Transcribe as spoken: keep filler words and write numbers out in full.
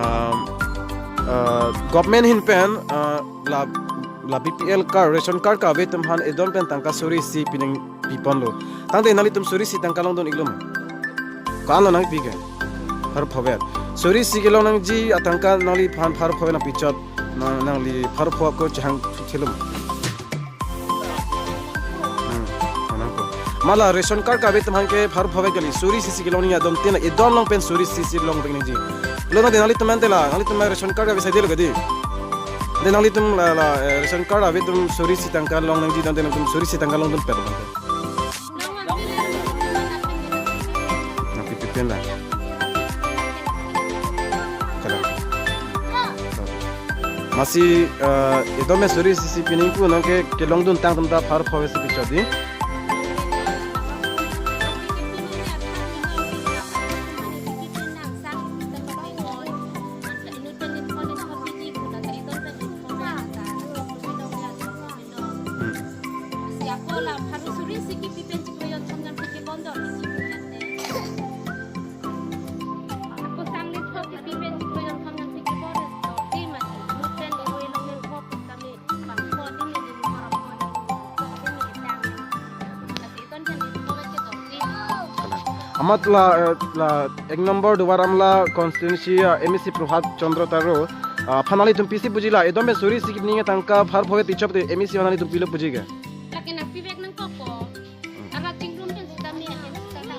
Um, uh, government ahin pen, uh, la, la B P L card, ration card kave atum aphan edon pen tangka suri isi pinang piponlo. Tangte nanglitum suri isi tangka longdun-iklo ma? Ko-an lo nangpi ke? Pharo phongo vet. Suri isi kelong nangji atangka nangliphan pharo phongo vet nangpichot. Nang, nangli pharo phongo ako chehang thilo ma? Hmm, anang ko. Mala ration card kave atum aphan ke pharo phongo vet kali, suri isi kelong nangji adon tin, edon along pen suri isi long pen nangji. Lo na de nanglitum ante la, nanglitum la ration card kave sai dilo kadi. De nanglitum la, la, eh, ration card ave atum suri isi tangka long nangji, dan de nangtum suri isi tangka longdun pet. Nangpi pipen la. Kalang. Masi, eh, edon pen suri isi isi pinang pu nang ke kelongdun tang atum ta pharo phongo vet si pichot di. Hmm. Amat la, eh, la ek number Duar Amla constituency, ah, M A C Prabhat Chandra Taro, ah, aphan nanglitum pisi puji la, edon pen suri isi pinang tangka pharo phongo vet tichop te M A C aphan nanglitum pilo puji ke? Lake nangpivek nangkokpo. Ara chingrum pen sitame ahem sitame.